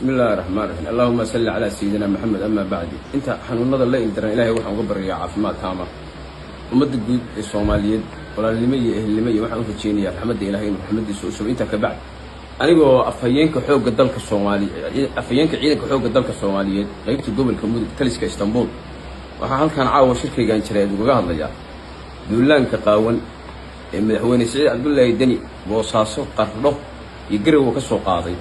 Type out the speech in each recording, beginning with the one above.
Bismi Illaahi Raxmaan Raxiim. Allahuma salli calaa sayidina Maxamed. Amaa bacdi, inta xanuunada la ildaran Ilaahay waxaan uga baryayaa caafimaad taama. Ummadda guud ee Soomaaliyeed walaalnimo iyo ehelnimo iyo waxaan u rajeynayaa raxmadda Ilahay inuu raxmaddiisa u shubo. Intaa ka bacdi, anigoo afhayeenka xoogga dalka Soomaali, afhayeenka ciidanka xoogga dalka Soomaaliyeed, qaybta gobolka Mudug, taliska Istanbul, waxaa halkan caawa shirkaygan jiray ugaga hadlayaa duulaanka qaawan ee Madaxweyne Siciid Cabdullaahi Deni Boosaaso, Qardho iyo Garowe ka soo qaaday,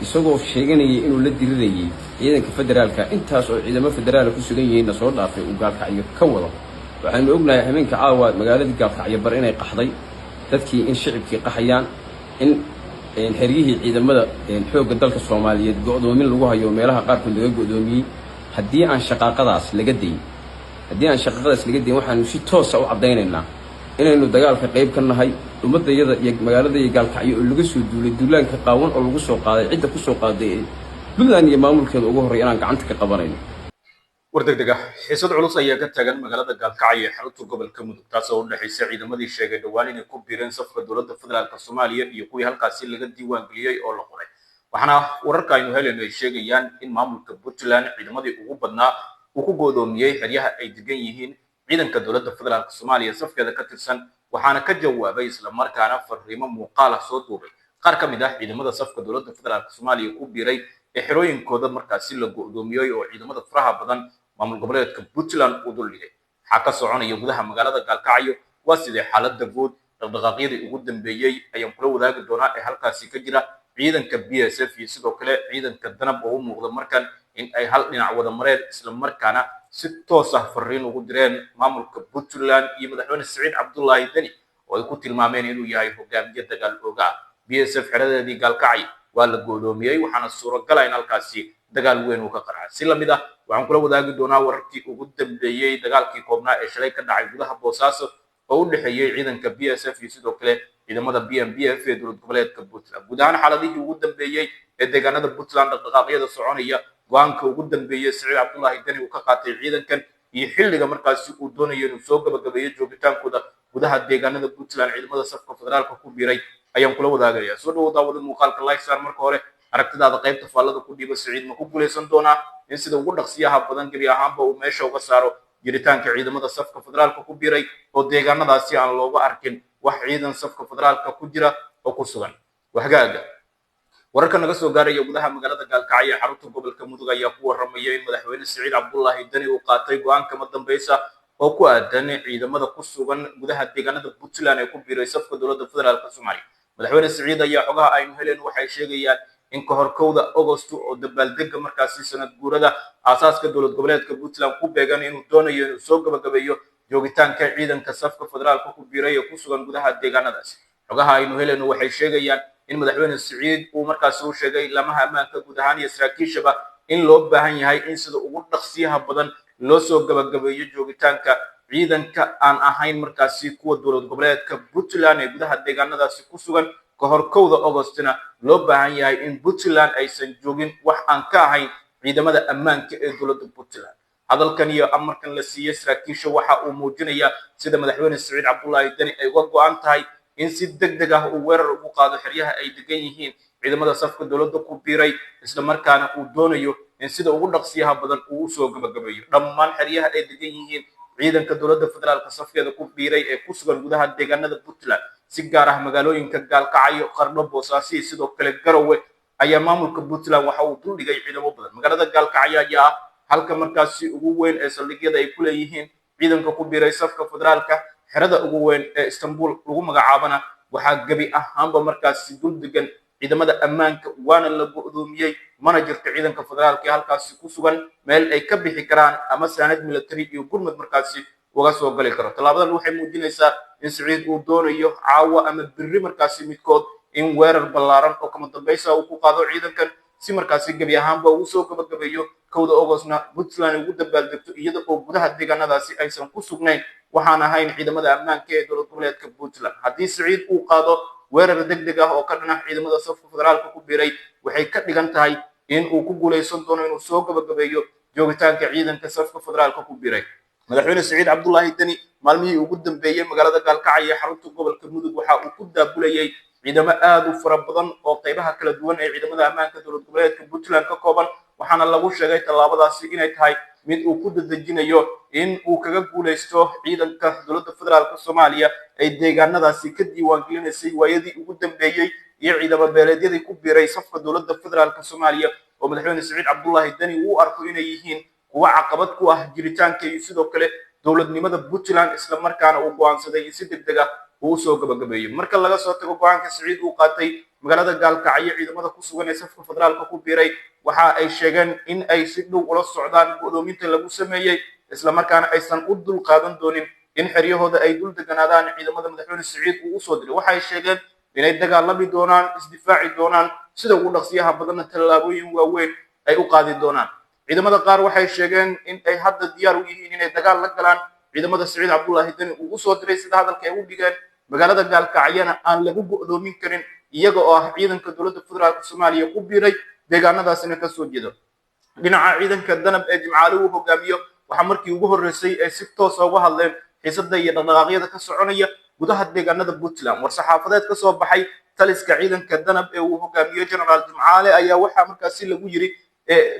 isagoo sheeganayay inuu la dirirayay ciidanka federaalka. Intaas oo ciidamo federaala ku sugan yihiinna soo dhaafay, uu Gaalkacyo ka wado. Waxaanu ognahay habeenka caawa magaaladii Gaalkacyo bar inay qaxday dadkii, in shicibkii qaxayaan, in xeryihii ciidamada xoogga dalka Soomaaliyeed go'doomin lagu hayo, meelaha qaarkood laga go'doomiyey. Haddii aan shaqaaqadaas laga dayn, waxaanu si toosa u caddaynaynaa inaynu dagaalka qayb ka nahay. Ummaddayada iyo magaalada iyo Gaalkacyo oo laga soo duulay, duulaanka qaawan oo lagu soo qaaday, cidda ku soo qaaday ee Puntland iyo maamulkeeda ugu horrey, inaan gacanta ka qabanayno. War deg deg ah: xiisad culus ayaa ka taagan magaalada Gaalkacyo ee xarunta gobolka Mudug, taas oo u dhexaysa ciidamadii sheegay dhowaan inay ku biireen safka dowladda federaalka Soomaaliya iyo kuwii halkaasi laga diiwaan geliyey oo la qoray. Waxaana wararka aynu helayno ay sheegayaan in maamulka Puntland ciidamadii ugu badnaa uu ku go'doomiyey xeryaha ay degan yihiin ciidanka dowladda federaalka Soomaaliya safkeeda ka tirsan. Waxaana ka jawaabay, islamarkaana fariimo muuqaal ah soo duubay, qaar ka mid ah ciidamada safka dowladda federaalka Soomaaliya ku biiray ee xerooyinkooda markaasi la go'doomiyey oo ciidamada faraha badan maamul goboleedka Puntland uu duldhigay. Waxaa ka soconaya gudaha magaalada Gaalkacyo? Waa sidee xaaladda guud? Dhaqdhaqaaqyadii ugu dambeeyey ayaan kula wadaagi doonaa ee halkaasi ka jira. Ciidanka BSF iyo sidoo kale ciidanka Danab oo u muuqda markan in ay hal dhinac wada mareen, isla markaana si toos ah fariin ugu direen maamulka Puntland iyo Madaxweyne Siciid Cabdullaahi Deni, oo ay ku tilmaameen inuu yahay hogaamiye dagaal ooga ah. BSF xeradeedii Gaalkacyo waa la go'doomiyey, waxaana suuragala in halkaasi dagaal weyn uu ka qarxa. Si lamid ah waxaan kula wadaagi doonaa wararkii ugu dambeeyey dagaalkii koobnaa ee shalay ka dhacay gudaha Boosaaso oo u dhexeeyey ciidanka BSF iyo sidoo kale ciidamada BMBF ee dowlad goboleedka Puntland. Guud ahaan xaaladihii ugu dambeeyey ee deegaanada Puntland, dhaqdhaqaaqyada soconaya, go'aanka ugu dambeeyey Siciid Cabdullaahi Deni uu ka qaatay ciidankan iyo xilliga markaasi uu doonayo inuu soo gabagabeeyo joogitaankooda gudaha deegaanada Puntland ciidamada safka federaalka ku biiray, ayaan kula wadaagaya. Soo dhawow, daawada. Muuqaalka like saar marka hore, aragtidaada qaybta faallada ku dhiiba. Siciid ma ku guulaysan doonaa in sida ugu dhaqsiyaha badan gebi ahaanba uu meesha uga saaro jiritaanka ciidamada safka federaalka ku biiray, oo deegaanadaasi aan looga arkin wax ciidan safka federaalka ku jira oo ku sugan? Wahagaaga, wararka naga soo gaaraya gudaha magaalada Gaalkacyo ee xarunta gobolka Mudug ayaa ku warramaya in Madaxweyne Siciid Cabdullaahi Deni uu qaatay go'aan kama dambaysa oo ku aadan ciidamada ku sugan gudaha deegaanada Puntland ee ku biiray safka dowladda federaalka Soomaaliya. Madaxweyne Siciid ayaa xogaha aynu heleen waxay sheegayaan in ka hor 1-da Agosto, oo dabaaldega markaasi sanad guurada aasaaska dowlad goboleedka Puntland ku beegan, inuu doonayo inuu soo gabagabeeyo joogitaanka ciidanka safka federaalka ku biiray ee ku sugan gudaha deegaanadaasi. Xogaha aynu helayno waxay sheegayaan in Madaxweyne Siciid uu markaasi u sheegay lamaha ammaanka guud ahaan iyo saraakiishaba in loo baahan yahay in sida ugu dhaqsiyaha badan loo soo gabagabeeyo joogitaanka ciidanka aan ahayn markaasi kuwa dowlad goboleedka Puntland ee gudaha deegaanadaasi ku sugan. Ka hor 1-da Augostina loo baahan yahay in Puntland aysan joogin wax aan ka ahayn ciidamada ammaanka ee dowladda Puntland. Hadalkan iyo amarkan la siiyey saraakiisha waxa uu muujinayaa sida Madaxweyne Siciid Cabdullaahi Deni ay uga go'an tahay in si deg deg ah uu weerar ugu qaado xeryaha ay degan yihiin ciidamada safka dowladda ku biiray, isla markaana uu doonayo in sida ugu dhaqsiyaha badan uu usoo gabagabeeyo dhammaan xeryaha ay degan yihiin ciidanka dowladda federaalka safkeeda ku biiray ee ku sugan gudaha deegaanada Puntland, si gaar ah magaalooyinka Gaalkacyo, Qardho, Boosaaso iyo sidoo kale Garowe. Ayaa maamulka Puntland waxa uu duldhigay ciidamo badan. Magaalada Gaalkacyo ayaa ah halka markaasi ugu weyn ee saldhigyada ay ku leeyihiin ciidanka ku biiray safka federaalka. Xerada ugu weyn ee Istanbul lagu magacaabana waxaa gebi ahaanba markaasi dul degan ciidamada ammaanka, waana la go'doomiyey, mana jirto ciidanka federaalka ee halkaasi ku sugan meel ay ka bixi karaan ama saanad military iyo gurmad markaasi uga soo gali karo. Tallaabadan waxay muujinaysaa in Siciid uu doonayo caawa ama birri markaasi midkood in weerar ballaaran oo kama dambaysa uu ku qaado ciidankan, si markaasi gebi ahaanba uu soo gabagabeeyo, 1-da Augostna Puntland ugu dabaaldegto iyada oo gudaha deegaanadaasi aysan ku sugnayn waxaan ahayn ciidamada ammaanka ee dowlad goboleedka Puntland. Haddii Siciid uu qaado weerar deg deg ah oo ka dhan ah ciidamada safka federaalka ku biiray, waxay ka dhigan tahay in uu ku guulaysan doono inuu soo gabagabeeyo joogitaanka ciidanka safka federaalka ku biiray. Madaxweyne Siciid Cabdullaahi Deni maalmihii ugu dambeeyey magaalada Gaalkacyo ee xarunta gobolka Mudug waxa uu ku daabulayay Ciidamo aad u fara badan oo qaybaha kala duwan ee ciidamada ammaanka dowlad goboleedka Puntland ka kooban, waxaana lagu sheegay tallaabadaasi inay tahay mid uu ku dadejinayo in uu kaga guulaysto ciidanka dowladda federaalka Soomaaliya ay deegaanadaasi ka diiwaangelinaysay waayadii ugu dambeeyey iyo ciidamo beeleedyadii ku biiray safka dowladda federaalka Soomaaliya, oo madaxweyne Siciid Cabdullaahi Deni uu arko inay yihiin kuwa caqabad ku ah jiritaanka iyo sidoo kale dowladnimada Puntland, isla markaana uu go'aansaday in si degdeg ah uu usoo gabagabeeyo. Marka laga soo tago go'aanka Siciid uu qaatay, magaalada Gaalkacyo ciidamada ku sugan ee safka federaalka ku biiray waxa ay sheegeen in ay si dhow ula socdaan go'doominta lagu sameeyey, isla markaana aysan u dul qaadan doonin in xeryahooda ay dul deganaadaan ciidamada madaxweyne Siciid uu usoo diray. Waxay sheegeen inay dagaalami doonaan, isdifaaci doonaan, sida ugu dhaqsiyaha badanna tallaabooyin waaweyn ay u qaadi doonaan. Ciidamada qaar waxay sheegeen in ay hadda diyaar u yihiin inay dagaal la galaan ciidamada Siciid Cabdullaahi Deni uu usoo diray, sida hadalka ay u dhigeen. Magaalada Gaalkacyana aan lagu go'doomin karin iyaga oo ah ciidanka dowladda federaalka Soomaaliya ku biiray, deegaanadaasina ka soo jeedo. Dhinaca ciidanka Danab ee Jimcaale uu hogaamiyo, waxaa markii ugu horreysay ay si toosa uga hadleen xiisadda iyo dhaqdhaqaaqyada ka soconaya gudaha deegaanada Puntland. War-saxaafadeed ka soo baxay taliska ciidanka Danab ee uu hogaamiyo Generaal Jimcaale ayaa waxaa markaasi lagu yiri: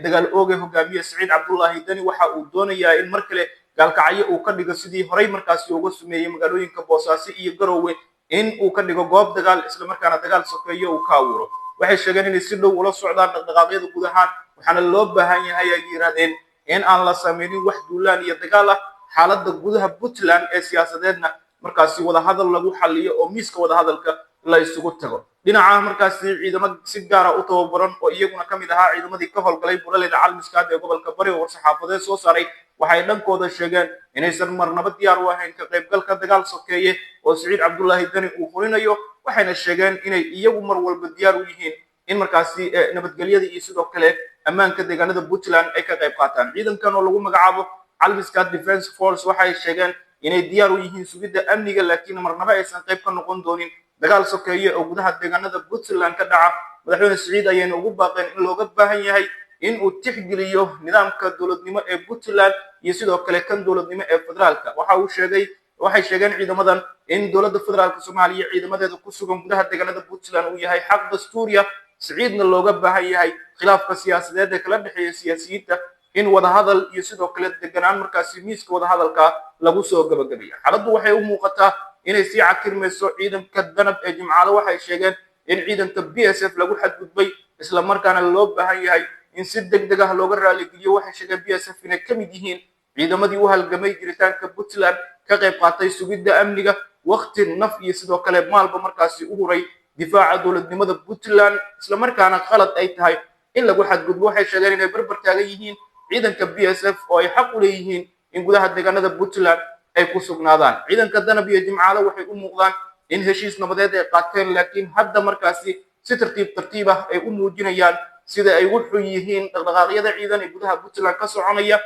dagaal ooge hogaamiye Siciid Cabdullaahi Deni waxa uu doonayaa in mar kale Gaalkacyo uu ka dhigo sidii horey markaasi uga sumeeyey magaalooyinka Boosaaso iyo Garowe, in uu ka dhigo goob dagaal, islamarkaana dagaal sokeeyo uu ka abuuro. Waxay sheegeen inay si dhow ula socdaan dhaqdhaqaaqyada guud ahaan, waxaana loo baahan yahay, ay yidhaahdeen, in aan la sameynin wax duulaan iyo dagaal ah, xaaladda gudaha Puntland ee siyaasadeedna markaasi wadahadal lagu xaliyo oo miiska wadahadalka la isugu tago. Dhinaca markaasi ciidamo si gaara u tababaran oo iyaguna ka mid ahaa ciidamadii ka howlgalay buraleyda Calmiskaad ee gobolka Bari oo war-saxaafadeed soo saaray, waxay dhankooda sheegeen inaysan marnaba diyaar u ahayn ka qaybgalka dagaal sokeeye oo Siciid Cabdullaahi Deni uu hurinayo. Waxayna sheegeen inay iyagu mar walba diyaar u yihiin in markaasi nabadgelyada iyo sidoo kale ammaanka deegaanada Puntland ay ka qayb qaataan. Ciidankan oo lagu magacaabo Calmiskaad Defense Force waxay sheegeen inay diyaar u yihiin sugidda amniga, laakiin marnaba aysan qayb ka noqon doonin dagaal sokeeye oo gudaha deegaanada Puntland ka dhaca. Madaxweyne Siciid ayayna ugu baaqeen in looga baahan yahay in uu tixgeliyo nidaamka dowladnimo ee Puntland iyo sidoo kale kan dowladnimo ee federaalka. Waxa uu sheegay, waxay sheegeen ciidamadan, in dowladda federaalka Soomaaliya ciidamadeeda ku sugan gudaha deegaanada Puntland uu yahay xaq dastuuriya, Siciidna looga baahan yahay khilaafka siyaasadeed ee kala dhexeeya siyaasiyiinta in wadahadal iyo sidoo kale deganaan markaasi miiska wadahadalka lagu soo gabagabeeyo. Xaaladdu waxay u muuqataa inay sii cakirmayso. Ciidanka Danab ee Jimcaale waxay sheegeen in ciidanka BSF lagu xadgudbay, isla markaana loo baahan yahay in si deg deg ah looga raaligeliyo. Waxay sheegeen BSF inay ka mid yihiin ciidamadii u halgamay jiritaanka Puntland, ka qayb qaatay sugidda amniga, waqti, naf iyo sidoo kale maalba markaasi u huray difaaca dowladnimada Puntland, isla markaana qalad ay tahay in lagu xadgudbo. Waxay sheegeen inay barbar taagan yihiin ciidanka BSF oo ay xaq u leeyihiin in gudaha deegaanada Puntland ay ku sugnaadaan. Ciidanka Danab iyo Jimcaale waxay u muuqdaan in heshiis nabadeed ay qaateen, laakiin hadda markaasi si tartiib tartiib ah ay u muujinayaan sida ay ugu xun yihiin dhaqdhaqaaqyada ciidan ee gudaha Puntland ka soconaya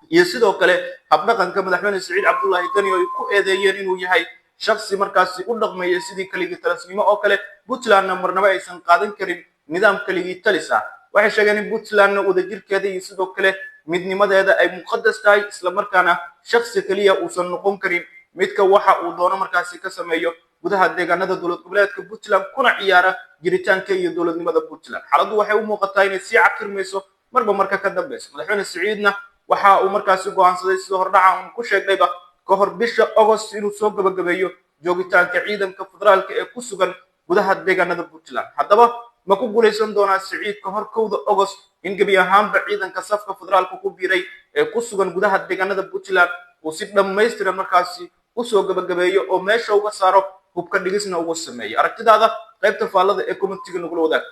iyo sidoo kale habdhaqanka madaxweyne Siciid Cabdullaahi Deni, oo ay ku eedeeyeen inuu yahay shaksi markaasi u dhaqmaya sidii keligii talisnimo oo kale, Puntlandna marnaba aysan qaadan karin nidaam keligii talis ah. Waxay sheegeen in Puntlandna wadajirkeeda iyo sidoo kale midnimadeeda ay muqadas tahay, islamarkaana shaksi keliya uusan noqon karin midka waxa uu doono markaasi ka sameeyo gudaha deegaanada dowlad goboleedka Puntland, kuna ciyaara jiritaanka iyo dowladnimada Puntland. Xaaladdu waxay u muuqataa inay sii cakirmayso marba marka ka dambeysa. Madaxweyne Siciidna waxa uu markaasi go'aansaday, sida hordhaca uun ku sheegnayba, ka hor bisha Agost inuu soo gabagabeeyo joogitaanka ciidanka federaalka ee ku sugan gudaha deegaanada Puntland. Haddaba ma ku guulaysan doonaa Siciid ka hor 1da Agost in gebi ahaanba ciidanka safka federaalka ku biiray ee ku sugan gudaha deegaanada Puntland uu si dhammaystiran markaasi usoo gabagabeeyo oo meesha uga saaro, hubka dhigisna uga sameeyo? Aragtidaada qaybta faallada ee commentiga nagula wadaag.